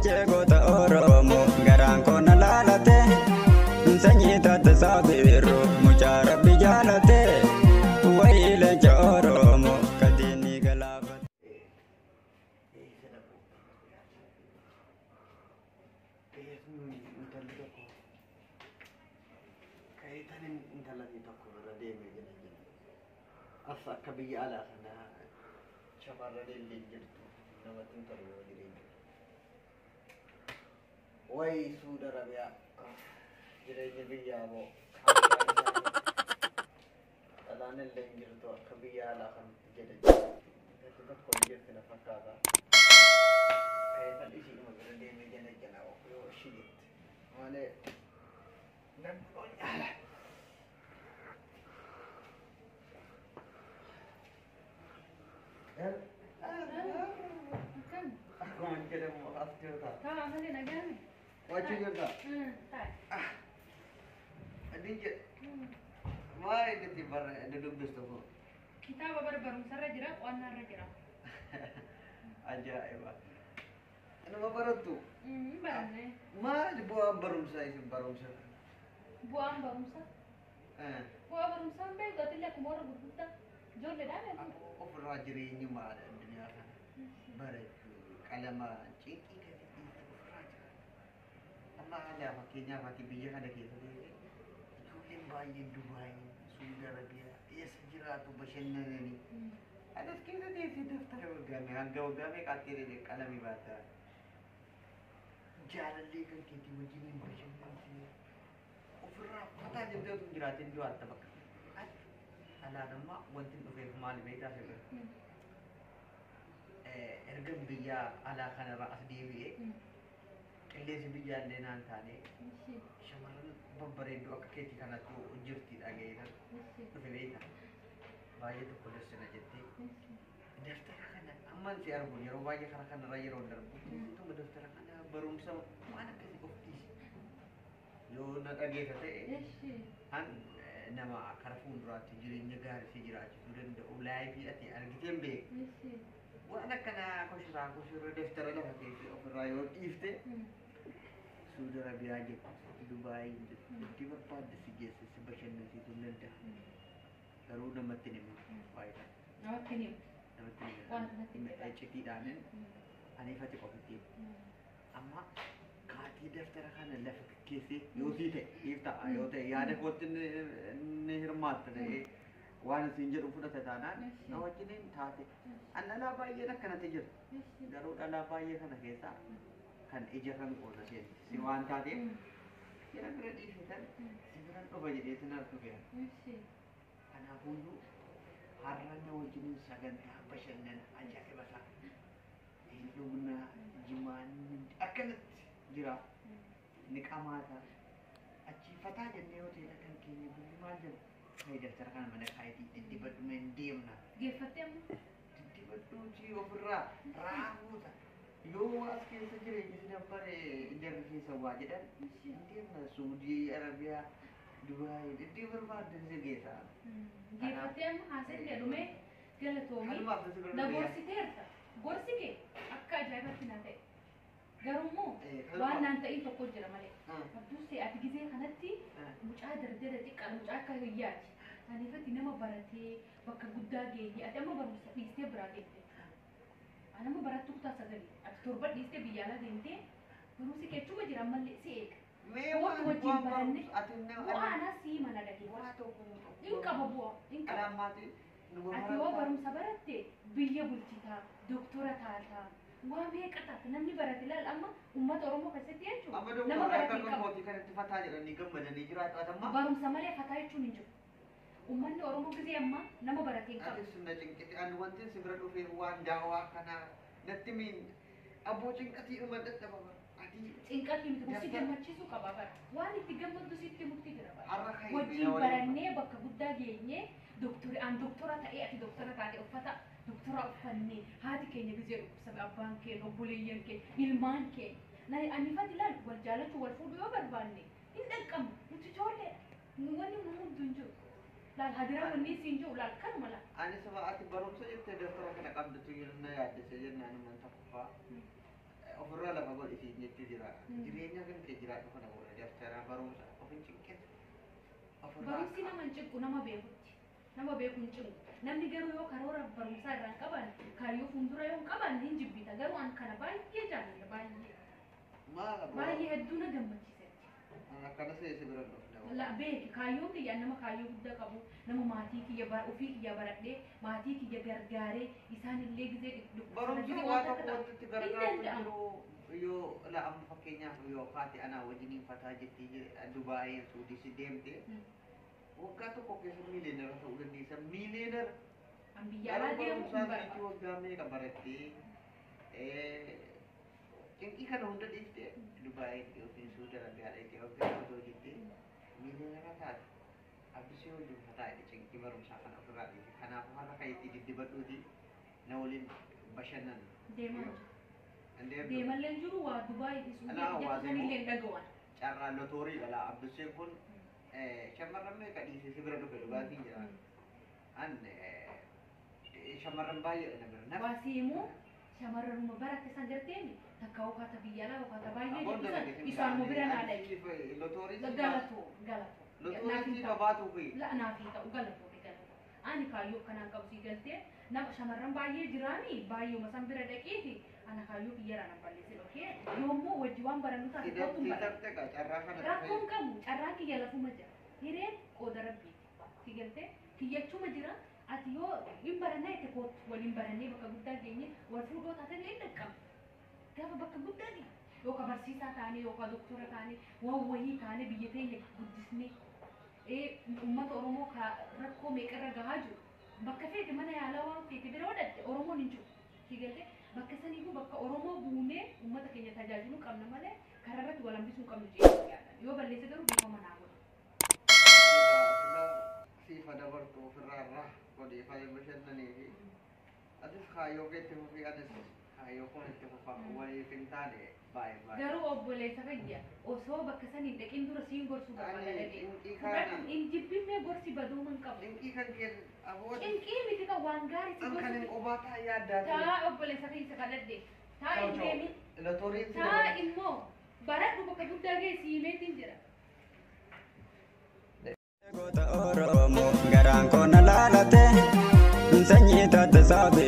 Dachee goota Oromoo garaan koo na laalate. Sanyii taate saabiirru mucaa rabbi jaalate. Wayii leenca Oromoo kadiinni galaafate. Eessa dhaqu? Intalli tokko kayitan intalli tokko bira deemee jira jira. As akka biyya alaa sana shamarran illee jirtu namatti hin tolu yoo jireenya. Wayi Suudi Arabiyaa jireenya biyyaa moo dhalaan illee hin jirtu akka biyya alaa kanatti jedha jira. Intalli tokko hin jirti na fakkaata. Kayitan ishii bira deemee jala jala yoo ishii jette malee namni Akkam? Akkuma jedhamu as jirta. Taa malee nagaan? Wachi jirta. Taa. Adiin jedha. Maal itti barre dudubbistu kun? Kitaaba bara barumsarra jira, qo'annaarra jira. Ajaa'iba. Nama barattu. Baranne. Maal bu'aan barumsaa isin barumsa? Bu'aan barumsaa? Bu'aa barumsaa hin beektu atillee akkuma warra gurguddaa. Ijoolleedhaan ati. Ofirraa jireenyi maal addunyaa kana? Barachuu, qalama, cinqii kan dhiiftu ofirraa jira. Amma haala fakkeenyaaf ati biyya kana keessa teessee ijoolleen baay'een Dubaay, Suudi Arabiyaa eessa jiraatu bashannananii. Anas keessa teessee daftara waggaa meeqa hanga waggaa meeqaatti qalamii baata. Jaalallee kan keetii wajjin hin bashannansiise. Ofirraa fataa jettee otoo hin jiraatin du'aatta bakka. Alaan amma wanti hin dhufeef maali beektaa sirra? Erga biyya alaa kanarraa as deebi'ee qilleensi biyya illee naan taane shamarran babbareedduu akka keetii kanatu jirti dhaga'ee dhufe beektaa. Baay'ee tokko dassina jettee daftara kana amman si argu yeroo baay'ee karaa kanarra yeroo darbu tuma daftara kana barumsa waan akkasii of dhiisi. Yoo na dhageessa ta'e an nama kara fuulduraatti jireenya gaarii si jiraachisuu danda'u laayifii ati argiteen beeku. Waan akkanaa koshiraa koshirra daftara lafa keessa ofirraa yoo dhiifte Suudi Arabiyaa jettu Dubaay jettu itti barbaadde si geesse si bashannansiisuu hin danda'a. Garuu namatti hin himu faayidaa. Namatti hin himu. Namatti hin Waan natti hin himu. Icitiidhaanin aniifati qofitti. Amma kaatii daftara kana lafa keessee yoo sii ta'e siif ta'a yoo ta'e yaada kootti ni hirmaatta ta'ee waan isiin jedhu fudhata taanaan na wajjiniin taate. An dhalaa baay'een akkanatti jira. Garuu dhalaa baay'ee kana keessaa kan ija kan qoota seenti si waan taateef jira bira dhiisitan si biran dhufa jedhee sin dhufe. Kanaafuyyuu har'a na wajjiniin sagantaa bashannana ajaa'iba isaa. Hin dhugnaa jimaan akkanatti jira. Ni qamaata. Achi fataa jennee hoteela kan keenya bulli maal jenna? Kayi daftara kana mana kaayitii diddibadhu mee hin deemna. Geeffattee amma? Diddibadhuutii ofirraa raafuuta. Yoo as keessa jireenya si dabbare jarri keessa waa jedhan hin deemna Suudii Arabiyaa Dubaay iddoo barbaadde si geessa. Geeffattee amma haasa'illee dhumee galatoomii. Kanumaaf si bira Na dhufe. gorsiteerta. Gorsi kee akka ajaa'ibatti na ta'e. Garuu waan naan ta'in tokko jira malee. Abduusee ati gizee kanatti mucaa dardara xiqqaa mucaa akka hiyyaati. Aniifatti nama baratee bakka guddaa geenye ati amma barumsa dhiistee biraa deemte. Ani amma barattuu kutaa sagalii ati torba dhiistee biyya alaa deemtee barumsi kee achuma jira ammallee si eega. Mee Kootu waan wajjin waan baranne barumsa ati nama bu'aa anaa sii mana dhagee. waa tokko Hin qaba bu'aa hin qaba. Alaammaati numa Ati yoo barataa. barumsa baratte biyya bulchitaa doktora taataa waa meeqa taata namni barate laal amma uummata Oromoo keessatti jechuudha. Amma Nama doktora barate akka hin qabu. mootii kanatti fataa jedhanii gammadanii jiraatu ati amma. Barumsa malee fataa jechuun hin jiru. Uummanni Oromoo gizee ammaa nama barate hin qabu. Atis na cinqite ani wanti si bira dhufee waan daawaa kana natti miin abboo cinqatii dhuma dadhaba bara. Ati Cinqatii miti si Daftara- gammachiisuu qaba bara. Waan itti gammaddu sitti mukti jira bara. har'a ka'e Wajjin barannee bakka guddaa geenyee doktori an doktora ta'ee ati doktora taate uffata doktora uffannee haati keenya gizee dhukkubsabe abbaan keenya obboleeyyan keenya ilmaan keenya. Anifati laal wal jaalachuu wal fuudhuu yoo barbaanne hin dhaqqabnu nuti ijoolleedha. Wanni nu hunduu hin jiru. Laal hadiraa wanni siin jiru laal kanuma laal. Ani saba ati barumsa jettee daftara kana qabdutu na yaaddise jennaan man tokkoffaa. Ofirraa lafa godhisiin wayiitu jira. Jireenya kan kee jiraadhu kana booda daftara barumsa of hin cinqin. Ofirraa Barumsi nama hin cinqu nama beekutti. Nama beeku hin cinqu. Namni garuu yoo karoora barumsaa irraa hin qaban, kaayyoo fuuldura yoo hin qaban hin jibbita. Garuu an kana baay'ee jaalladha baay'ee. Maal aboo? Baay'ee hedduu na gammachiise. An akkana seese bira hin dhufne. La beeki kaayyoon kiyya nama kaayyoo guddaa qabu nama maatii kiyya ofii kiyya baradhee maatii kiyya gargaaree isaan illee gizee Barumsi dhukkubsatanii waa waan tokko takka wanti itti hin gargaaru danda'amu. jiru yoo la amma fakkeenyaaf yoo kaate anaa wajjiniin fataa jettee Dubaayii Suudii si deemte waggaa tokko keessa miileenara ta'uu dandeessa. Miileenara An biyya alaa garuu deemu hin barumsaa barbaadu. siitii waggaa meeqa barattee cinqii kana hunda dhiiftee Dubaayii yookiin Suudi Arabiyaa dhaqxee waggaa otoo jettee miileenara taate. Abbisee wajjin fataa jedhe cinqii barumsaa kana ofirraa dhiise. Kanaafuu har'a kan itti diddibadhuuti na waliin bashannan. Deemaa jiru. Hin deemtu. Deemallee hin jiru waa Dubaayii fi Suudii Alaa waa jettu sanillee hin dhaga'an. Carraa lotoorii dhala Abduseen kun shamarran meeqa dhiisee si bira dhufe dhugaatiin jira. An shamarran baay'eedha na bira. Naf Waa siimuu shamarranuma baratte san garteemi takka hokaata biyya alaa hokaata baay'ee Aboon jettu san dalage isaanuma bira naa dhaqe. Lotoorii Galatoo galatoo. lotoorii si babaatuu fi La naaf hin ta'u galatoo galatoo. Ani kaayyoo akkanaan qabu sii galtee nama shamarran baay'ee jiraani baay'eema san bira dhaqiiti ana kaayyoo kiyyarraa nan balleessin okee yoommoo wajji waan barannu taate kootu hin barannu. si tarteqa carraa kana Rakkoon qabu carraan kiyya lafuma jira. Hireen qooda rabbiiti. Si galtee kiyyachuma jira. Ati yoo hin barannaa itti kootu waliin barannee bakka guddaa geenye wal fuudhoo taate illee hin dhaqqabu. Gaafa bakka guddaa geenye yookaan barsiisaa taane yookaan doktora taane waan wayii taane biyya teenya guddisnee uummata Oromoo rakkoo meeqarra gahaa jiru. Bakka feete mana yaalaa waan feete bira godhatte Oromoon hin jiru. Si galtee bakka saniifuu bakka Oromoo buunee uummata keenya tajaajiluu qabna malee karaa irratti wal hambisuu hin qabnu jedhee yaada. Yoo balleesse garuu beekama naa godha. Siifa dabartu ofirraa irraa godhee faaya bashannanii fi atis kaayyoo kee itti fufii anis kaayyoo koon itti fufa waliif hin taane baay'ee baay'ee. Garuu obboleessa kiyya osoo bakka san hin dhaqin dura siin gorsuu barbaada Ani dhaqee. cinqii Fudhadhu kana hin jibbinne gorsi baduuma hin qabu. cinqii kan kee abooti Cinqii miti kan waan gaarii si an kan hin gorsu. qobaa ta'a yaaddaa ture. Taa obboleessa kiyya kadhadhe. Taa Ciao hin ciao. deemin. Lotoriin si Taa dabartu. immoo baradhu bakka guddaa geessi himeetiin jira. Goota Oromoo garaan koo na laalate sanyii taate saabii.